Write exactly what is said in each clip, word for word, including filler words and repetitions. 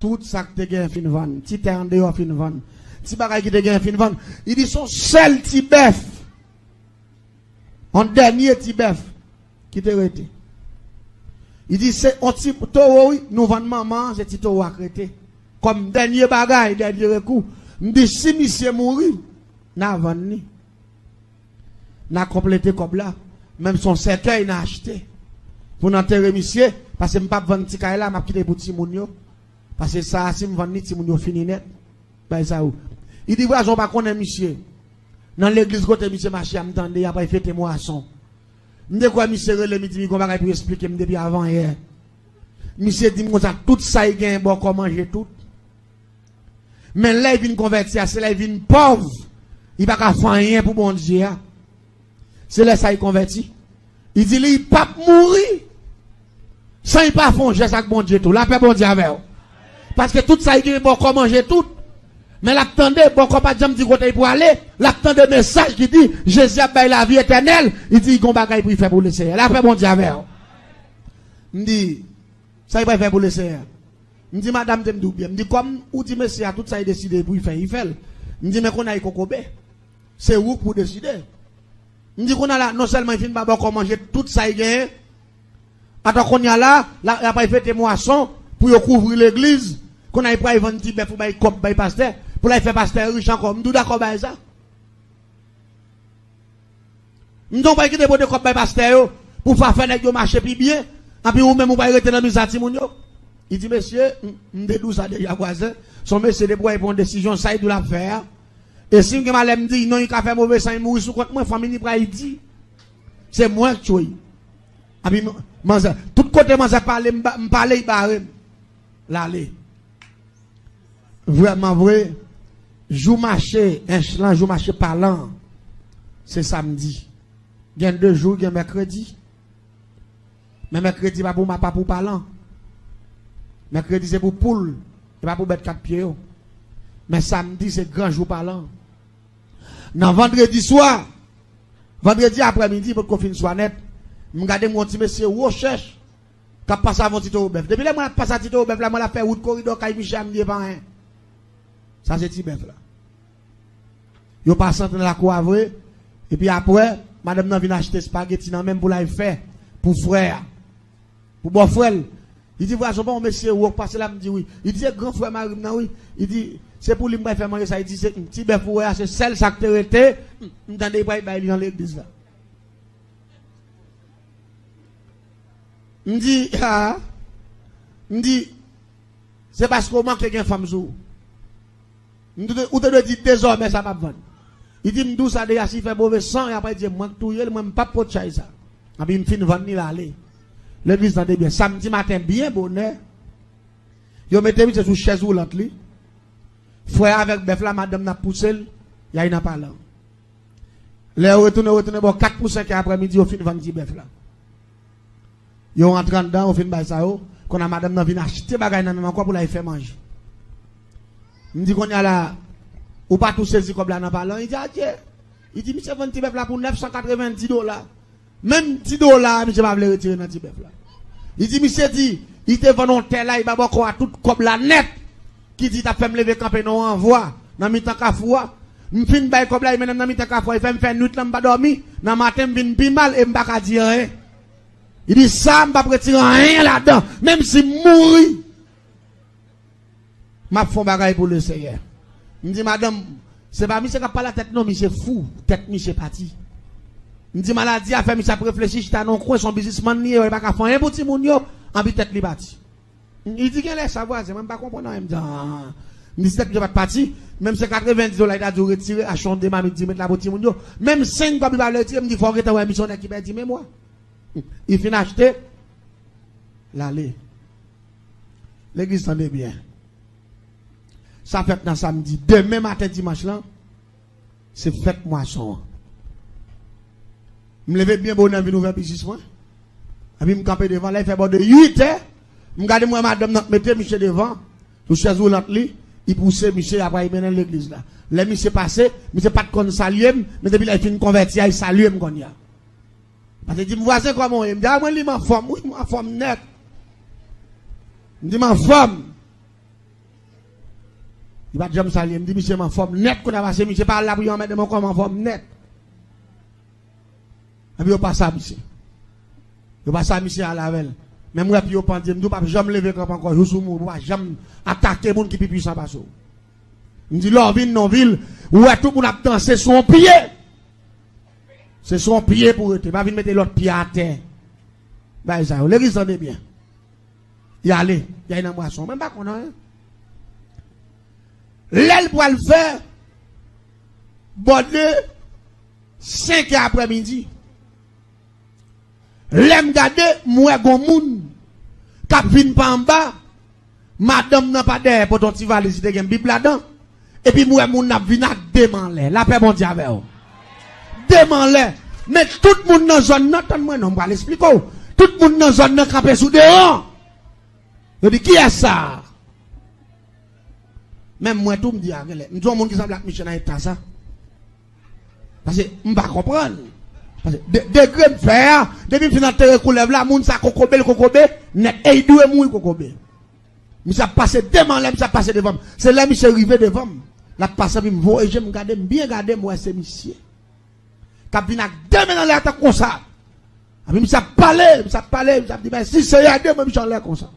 Tout sa k te gen fin vann. Ti tè andeyò fin vann. Ti bagay ki te gen fin vann. Li di se yon sèl ti bèf. Yon dènye ti bèf ki te rete. Li di se yon ti towo, wi, nou vann manman an, se ti towo a k rete. Kòm dènye bagay, dènye rekou. M di si misye mouri, n a vann li. N a konplete kòb la. Menm se yon sèkèy n a achte. Pou n antere misye, paske m p ap vann ti kay la, m ap kite pou timoun yo. Paske sa a, si m vann li, timoun yo fini nèt. Bay sa ou. Li di vwazon pa konnen misye. Nan legliz kote misye mache a, m tande y ap al fete mwason. M te kwè misye rele m, li di m li gon bagay pou l esplike m depi avanyè. Misye di m konsa, tout sa li genyen bòkò manje tout. Men lè l vin konvèti a, se lè l vin pòv, li pa ka fè anyen pou Bondye a. Se lè sa l konvèti. Li di li p ap mouri san l pa fè yon jès ak Bondye tou. Lapè Bondye avè w. Paske tout sa l gen, bòkò manje tout. Men l ap tande, bòkò pa t janm di kote l pou ale. L ap tande mesaj ki di, Jezi ap bay lavi etènèl. Li di, li gon bagay pou l fè pou Lesenyè. Lapè Bondye avè w. M di, sa l pral fè pou Lesenyè? M di, madanm, te m di w byen. M di, kòm ou di mesye a, tout sa l deside pou l fè, li fè l. M di, men kounye a, li kokobe. Se ou k pou deside. M di, kounye a la, non sèlman li fin ba bòkò manje tout sa l genyen, atò kounye a la, la, y ap al fete mwason pou yo kouvri legliz. Kounye a, li pral vann ti bèf ou bay kòb bay pastè, pou l al fè pastè rich ankò. M di w dakò bay sa? M di w pral kite pote kòb bay pastè yo, pou fè, fè nèg yo mache pi byen, anpi ou menm ou pral rete nan miza timoun yo. Li di, mesye, m, m te di w sa deja, vwazen. Se yon mesye depi w wè l pran yon desizyon, sa l di w l ap fè a. E si m gen malè, m di, non, li ka fè move san, li mouri sou kont mwen, fanmi li pral di, se mwen k tchwe. Anpi m, manzè, tout kote manzè pale, m ba, m pale, li bare m. L ale. Vrèman vre, jou mache ench lan, jou mache palan, se samdi. Gen de jou, gen mèkredi. Men mèkredi pa pou ma, pa pou palan. Mèkredi se pou poul, e pa pou bèt kat pye yo. Men samdi se gran jou palan. Nan vandredi swa, vandredi aprèmidi, potko fin swa nèt, m gade m wè yon ti mesye wo chèch k ap pase avè yon ti towo bèf. Depi lè m wè l ap pase a ti towo bèf la, m wè l ap fè wout koridò kay misye a, m di e pa anyen. Sa se ti bèf la. Yo pase antre nan lakou a vre. Epi apre, madanm nan vin achte espageti nan men m pou l al fè pou frè a. Pou bòfrè l. Li di, vwazon, pa yon mesye wo k pase la? M di, wi. Li di, se gran frè mari m nan, wi. Li di, se pou li m pral fè manje sa. Li di, se ti bèf ou wè a, se sèl sa k te rete. M tande li pral bay li nan legliz la. M di, a. M di, se paske w manke gen fanm sou ou. M di, ou te dwe di dezòmè sa p ap vann. Li di m di w sa deja, si l fè move san, y ap di mwen k touye l, mwen m p ap pot chay sa. Anpi m fin vann li, l ale. Legliz, tande byen, samdi maten byen bonè, yo mete misye sou chèz woulant li. Frè a avèk bèf la, madanm nan ap pouse l, y al nan palan. Lè yo retounen, yo retounen bò kat pou senkè aprèmidi, yo fin vann ti bèf la. Yo rantre anndan, yo fin bay sa yo. Kounye a madanm nan vin achte bagay nan men m ankò pou l al fè manje. M di kounye a la, ou pa tou sezi kòb la nan palan? Li di adye. Li di misye vann ti bèf la pou nèf san katrevenndis dola. Menm ti dola a, misye pa vle retire nan ti bèf la. Li di misye di, li te vann yon tè la, li ba bòkò a tout kòb la nèt. Ki di t ap fè m leve kanpe nan yon anvwa nan mitan kafou a. M fin bay kòb la, li mennen m nan mitan kafou a, li fè m fè nwit lan, m pa dòmi. Nan maten, m vin pi mal e m pa ka di anyen. Li di sa, m p ap retire anyen ladan, menm si m mouri. M ap fè yon bagay pou Lesenyè. M di madanm, se pa misye k ap pale a tèt non, misye fou, tèt misye pati. M di maladi a fè misye ap reflechi, chita nan yon kwen, se yon biznismann li ye, li pa ka fè anyen pou timoun yo, anpi tèt li pati. Li di genlè sa vwazen, mwen m pa konprann anyen, m di a. M di si tèt misye pa t pati, menm se katrevenndis dola li ta di w retire, achte yon de mamit, di met la pou timoun yo. Menm senk kòb li pa vle retire, m di fò w gentan wè misye yon nèg ki pèdi memwa. Li fin achte, l ale. Legliz, tande byen. Sa fèt nan samdi. Demen maten dimanch lan, se fèt mwason an. M leve byen bonè, m vin ouvè biznis mwen. Epi m kanpe devan, lè l fè bò de uit è, m gade m wè madanm nan k mete misye devan, sou chèz woulant li, li pouse misye, apre li mennen l legliz la. Lè misye pase, misye pa t konn salye m, men depi lè l fin konvèti a, li salye m kounye a. Paske li di m, vwazen, kòman w ye? M di a, mwen li m anfòm, wi, m anfòm nèt. M di m anfòm. Li pa t janm salye m. M di misye m anfòm nèt kounye a, pase misye pa al lapriyè anmède m ankò, m anfòm nèt. Epi yo pase a misye. Yo pase a misye, ale avè l. Men m wè pye yo pandye, m di w p ap janm leve kanpe ankò, jous ou mouri, ou pa janm atake moun ki pi pwisan pase w. M di lè w vin nan yon vil, ou wè tout moun ap danse sou yon pye. Se sou yon pye pou rete, pa vin mete lòt pye atè. Bagay sa yo, legliz tande byen. Y ale, y ale nan bwason. Mwen m pa konn anyen. Lè l pral fè bò de senk è aprèmidi, lè m gade, m wè gon moun k ap vin pa anba. Madanm nan pa dèyè pote yon ti valiz, li te gen Bib ladan. Epi m wè moun nan ap vin ak de men anlè. Lapè Bondye avè w. De men anlè. Men tout moun nan zòn nan, tann mwen non, m pral esplike w. Tout moun nan zòn nan kanpe sou devan. Yo di, "Kiyès sa a?" Menm mwen tou, m di, "A, genlè." M di yon moun ki sanble ak misye nan eta sa. Paske m pa konprann. Paske de, degre m fè a, depi m fin antere koulèv la, moun sa kokobe l kokobe nèt. E l dwe mouri kokobe. Misye ap pase de men anlè, misye ap pase devan m. Se lè misye rive devan m, l ap pase, epi m voye je m gade, m byen gade, m wè se misye k ap vin ak de men anlè tankou konsa. Epi misye ap pale, misye ap pale, misye ap di, "Mèsi Seyè, de men misye anlè konsa."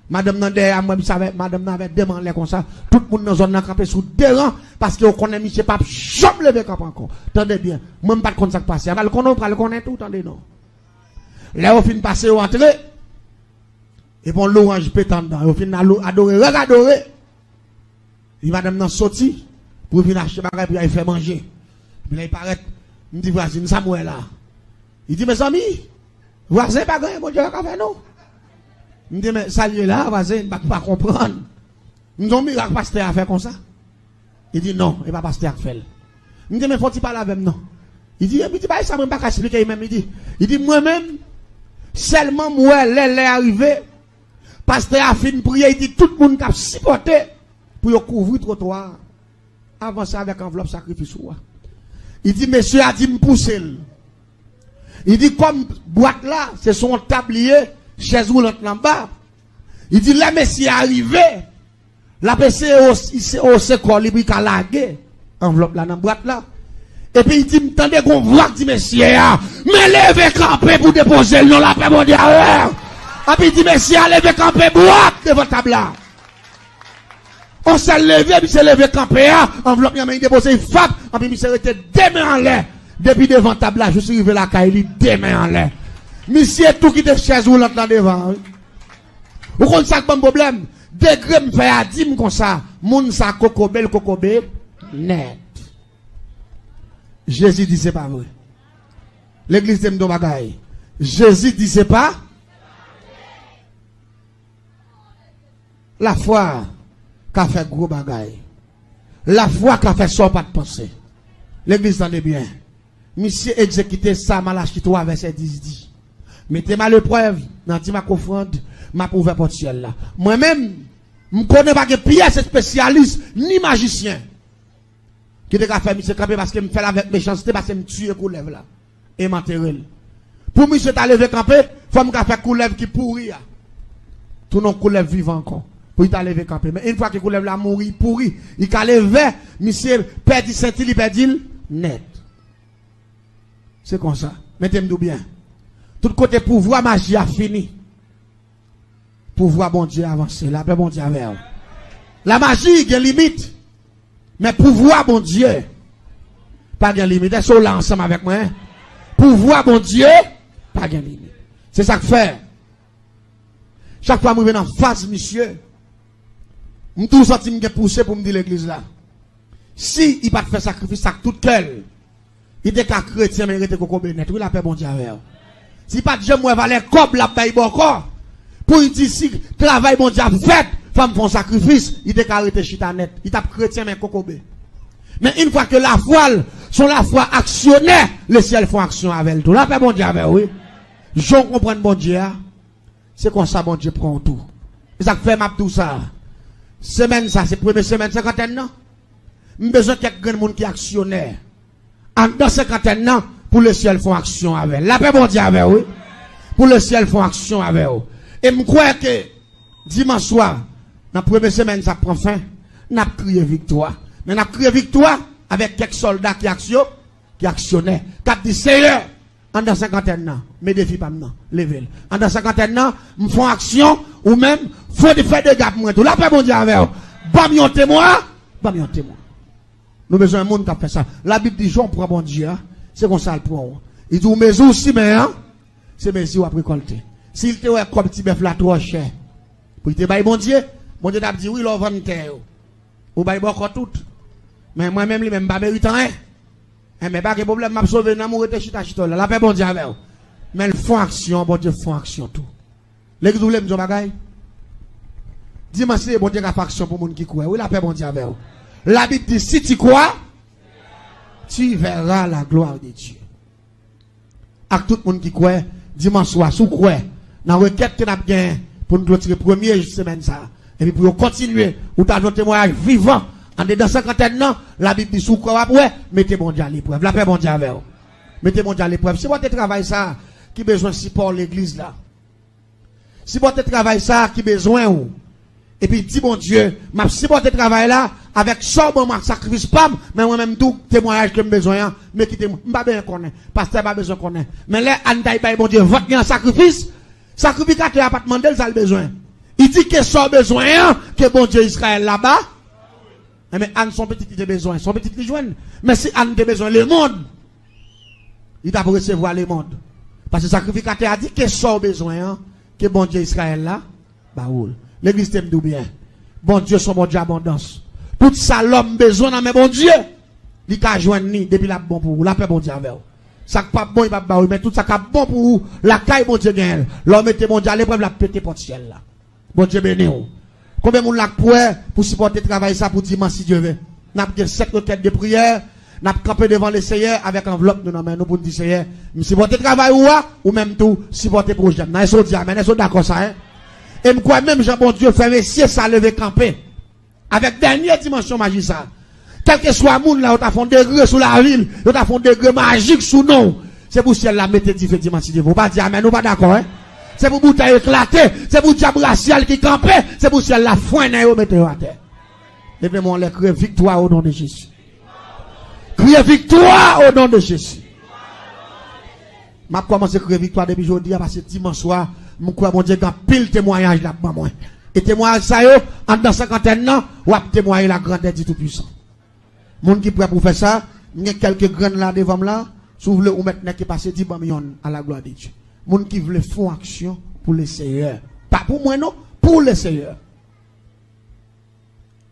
Madanm nan dèyè a m, wè misye avè, madanm nan avè de men anlè konsa. Tout moun nan zòn nan kanpe sou de ran, paske yo konnen misye p ap janm leve kanpe ankò. Tande byen, mwen m pa t konn sa k pase a. Pral konnen, ou pral konnen tou, tande non. Lè yo fin pase, yo antre, epi yon lwanj pete anndan. Yo fin alo-, adore, règ adore. Epi madanm nan soti pou l vin achte bagay pou y al fè manje. Epi lè l parèt, m di, "Vwazin, sa m wè la?" Li di, "Mezanmi, vwazen, pa gen anyen Bondye pa ka fè non." M di, "Men sa l ye la, vwazen, m pa, pa konprann." M di, "Yon mirak pastè a fè konsa?" Li di, "Non, e pa pastè a k fè l." M di, "Men fè yon ti pale avè m non." Li di, "Li di, bagay sa mwen pa ka esplike li menm," li di. Li di, "Mwen menm, sèlman m wè lè lè a rive, pastè a fin priye, li di tout moun k ap sipòte pou yo kouvri twotwa a, avanse avèk anvlòp sakrifis ou a." Li di, "Mesye a di m pouse l." Li di, "Kòm bwat la, se sou yon tab li ye, chèz woulant lan anba." Li di, "Lè mesye a rive, l ap eseye os-, ese-, ose kò li pou li ka lage anvlòp la nan bwat la." Epi li di, "M tande gon vwa k di mesye a, 'Men leve kanpe pou depoze l non, lapè Bondye avè w.'" Epi li di, "Mesye a leve kanpe bwat devan tab la." On sèl leve, misye leve kanpe a, anvlòp nan men li depoze, li fap, anpi misye rete de men anlè, depi devan tab la, jis li rive lakay li, de men anlè. Misye tou kite chèz woulant lan devan, wi. Ou konn sa k ban m pwoblèm? Degre m fè a di m konsa, moun sa kokobe l kokobe nèt. Jezi di se pa vre. Legliz di m yon bagay. Jezi di se pa. Lafwa ka fè gwo bagay. Lafwa ka fè sa w pa t panse. Legliz, tande byen. Misye egzekite sa Malachi twa vèsè dis di. Mete m a leprèv, nan dim ak ofrann, m ap ouvè pòt syèl la. Mwen menm, m konnen pa gen pyès espesyalis, ni majisyen ki te ka fè misye kanpe, paske m fè l avèk mechanste, paske m tiye koulèv la e m antere l. Pou misye ta leve kanpe, fò m ka fè koulèv ki pouri a tounen yon koulèv vivan ankò, pou li ta leve kanpe. Men yon fwa ke koulèv la mouri, pouri, li ka leve, misye pèdi senti, li pèdi l nèt. Se konsa. Mete m di w byen. Tout kote pouvwa maji a fini, pouvwa Bondye avanse. Lapè Bondye avè w. Lamaji gen limit, men pouvwa Bondye pa gen limit. Èske w la ansanm avèk mwen? Pouvwa Bondye pa gen limit. Se sa k fè, chak fwa m rive nan faz misye, m toujou santi m gen pouse pou m di legliz la, si li pa t fè sakrifis ak tout kè l, li te ka kretyen, men li rete kokobe nèt. Wi, lapè Bondye avè w. Si li pa t janm wè valè kòb l ap bay bòkò, pou li di si travay Bondye ap fèt, fò m fè yon sakrifis, li te ka rete chita nèt. Li t ap kretyen, men kokobe. Men yon fwa ke lafwa l se yon lafwa aksyonè, lesyèl fè yon aksyon avè l tou. Lapè Bondye avè w, wi. Jan w konprann Bondye a, se konsa Bondye pran w tou. E sa k fè m ap di w sa. Semèn sa, se premye semèn senkantèn nan. M bezwen kèk grenn moun ki aksyonè anndan senkantèn nan pou lesyèl fè yon aksyon avè l. Lapè Bondye avè w, wi. Pou lesyèl fè yon aksyon avè w. E m kwè ke dimanch swa, nan premye semèn sa ap pran fen, N ap kriye viktwa. Men n ap kriye viktwa avèk kèk sòlda ki aksyo-, ki aksyonè, k ap di, Seyè, anndan senkantèn nan, men defi pa m nan, leve l. Anndan senkantèn nan, m fè yon aksyon, ou menm, fè de, fè dega pou mwen tou. Lapè Bondye avè w. Ban m yon temwen, ban m yon temwen. Nou bezwen moun k ap fè sa. Labib di, jan w pran Bondye a, se konsa l pran w. Li di w, mezi w simen an, se mezi w ap rekòlte. Si l te wè kòb ti bèf la twò chè pou li te bay Bondye, Bondye t ap di, wi, lè w vann tè yo, ou bay bòkò tout. Men mwen menm, li menm, m pa merit anyen. Enben, pa gen pwoblèm, m ap sove nanm ou, rete chita, chita w la. Lapè Bondye avè w. Men l fè yon aksyon, Bondye fè yon aksyon tou. Legliz, ou vle m di yon bagay? Dimanch, se Bondye ka fè aksyon pou moun ki kwè. Wi, lapè Bondye avè w. Labib di, si tu crois, tu verras la gloire de Dieu. Ak tout moun ki kwè, dimanch swa, si w kwè nan rekèt ke n ap gen pou n klotire premye semèn sa a, epi pou yo kontinye, ou ta jwenn yon temwayaj vivan andedan senkantèn nan, Labib di, si w kwè, w ap wè, mete Bondye aleprèv. Lapè Bondye avè w. Mete Bondye aleprèv. Sipòte travay sa a ki bezwen sipò legliz la. Sipòte travay sa a ki bezwen ou. Epi di Bondye, m ap sipòte travay la avèk sa w ban mwen ak sakrifis pa m, men mwen menm tou, temwayaj ke m bezwen an, men kite m, m pa bezwen konnen. Pastè pa bezwen konnen. Men lè Ann t al bay Bondye vant li an sakrifis, sakrifikatè a pa t mande l sa l bezwen. Li di ke sa w bezwen an, ke Bondye Izrayèl la ba. Enben, Ann se yon pitit li te bezwen, se yon pitit li jwenn. Men si Ann te bezwen lemonn, li t ap resevwa lemonn. Paske sakrifikatè a di ke sa w bezwen an, ke Bondye Izrayèl la ba ou l. Legliz, te m di w byen. Bondye se yon Bondye abondans. Tout sa lòm bezwen nan men Bondye, li ka jwenn li depi l ap bon pou ou. Lapè Bondye avè w. Sa k p ap bon, li p ap ba ou, men tout sa k ap bon pou ou, lakay Bondye genyen l. Lè w mete Bondye aleprèv, l ap pete pòt syèl la. Bondye beni w. Konbyen moun la k prè pou sipòte travay sa pou dimanch, si Dye ve? N ap gen sèt rekèt de priyè. N ap kanpe devan Leseyè avèk anvlòp nou nan men nou pou n di, Seyè, m sipòte travay ou a, ou menm tou, sipòte pwojè m nan. Èske w di amèn? Èske w dakò sa, en? E m kwè menm jan Bondye fè mesye sa leve kanpe avèk dènye dimansyon maji sa. Kèlkeswa moun la, yo ta fè yon degre sou lavi l, yo ta fè yon degre majik sou non w. Se pou syèl la mete dife dimanch, si Dye ve. Ou pa di amèn, ou pa dakò, en? Se pou boutèy eklate, se pou dyab rasyal ki kanpe, se pou syèl la fwennen yo, mete yo atè. Leve men w anlè, kriye viktwa o non de Jezi. Kriye viktwa o non de Jezi. M ap kòmanse kriye viktwa depi jodi a, paske dimanch swa, m kwè Bondye gen anpil temwayaj l ap ban mwen. E temwayaj sa yo, anndan senkantèn nan, w ap temwaye lagrandè di Toupuisan. Moun ki prè pou fè sa, m gen kèlke grenn la devan m la, si w vle ou mèt nèg ki pase di ban m yonn, a la glwa de Dye. Moun ki vle fè yon aksyon pou Leseyè. Pa pou mwen non, pou Leseyè.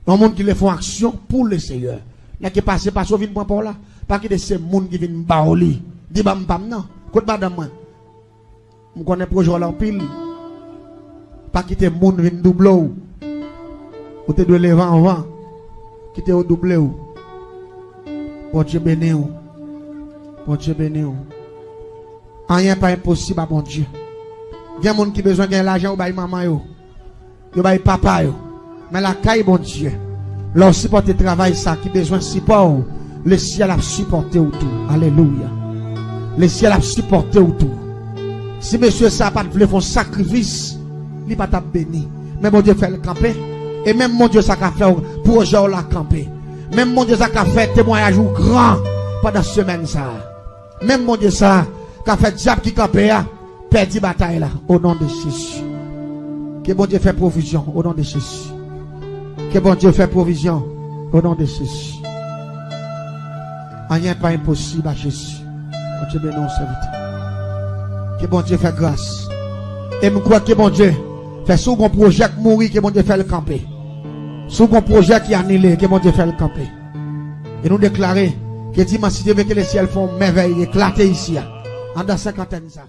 Yon moun ki vle fè yon aksyon pou Leseyè. Nèg ki pase, pase w vin pran pa w la. Pa kite se moun ki vin ba w li. Di ban m pa m nan. Kot madanm mwen? M konnen pwojè w la anpil. Pa kite moun vin double w. Ou te dwe leve anvan. Kite yo double w. Bondye beni w. Bondye beni w. Anyen pa enposib a Bondye. Gen moun ki bezwen gen lajan, yo bay manman yo. Yo bay papa yo. Men lakay Bondye, lè w sipòte travay sa ki bezwen sipò w, lesyèl ap sipòte w tou. Alelouya. Lesyèl ap sipòte w tou. Si mesye sa pa t vle fè yon sakrifis, li pa t ap beni. Men Bondye fè l kanpe. E menm Bondye sa ka fè w pwojè w la kanpe. Menm Bondye sa ka fè temwayaj ou gran pandan semèn sa a. Menm Bondye sa a ka fè dyab ki kanpe a pèdi batay la, o non de Jezi. Ke Bondye fè pwovizyon, o non de Jezi. Ke Bondye fè pwovizyon, o non de Jezi. Anyen pa enposib a Jezi. Bondye beni w, sèvitè. Ke Bondye fè gras. E m kwè ke Bondye fè, si w gon pwojè k mouri, ke Bondye fè l kanpe. Si w gon pwojè ki anile, ke Bondye fè l kanpe. E nou deklare ke dimanch, si Dye vle, ke lesyèl fè yon mèvèy eklate isi a. Anndan senkantèn sa.